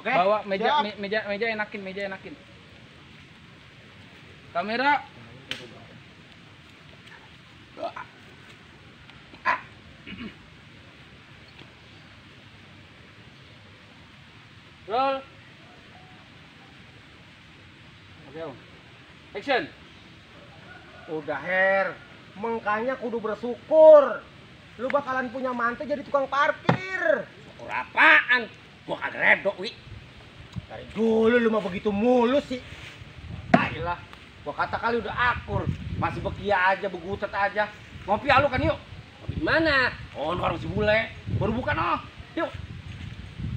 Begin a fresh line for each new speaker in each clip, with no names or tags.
Oke.
Bawa meja,
Siap.
meja enakin. Kamera. Roll. Oke, Om. Action.
Udah Her, makanya kudu bersyukur. Lu bakalan punya mantu jadi tukang parkir.
Syukur apaan? Gua kagak redo, Wi.
Dari dulu lu mah begitu mulus sih.
Ayolah, gua kata kali udah akur. Masih bekia aja, begutet aja. Ngopi alu kan yuk. Ngopi di mana? Oh, di warung si bule. Baru buka noh. Yuk.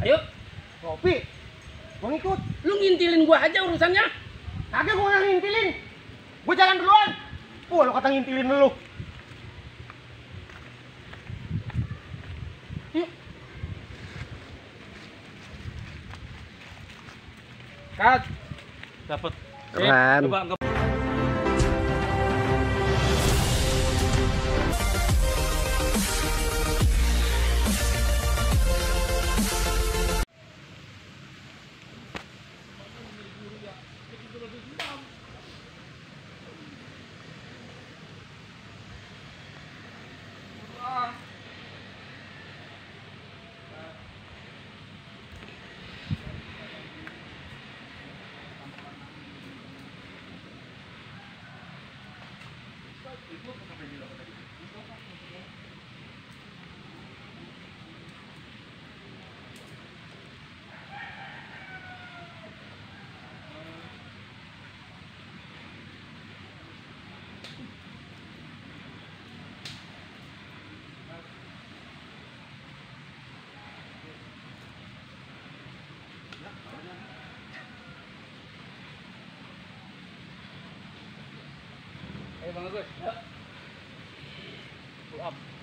Ayo.
Kopi. Mau ngikut?
Lu ngintilin gua aja urusannya.
Kagak gua nggak ngintilin. Gua jalan duluan. Lu kata ngintilin lu.
Yuk.
Cut. Dapat.
Keren.
Coba Ayo Bang Agus. Pull up.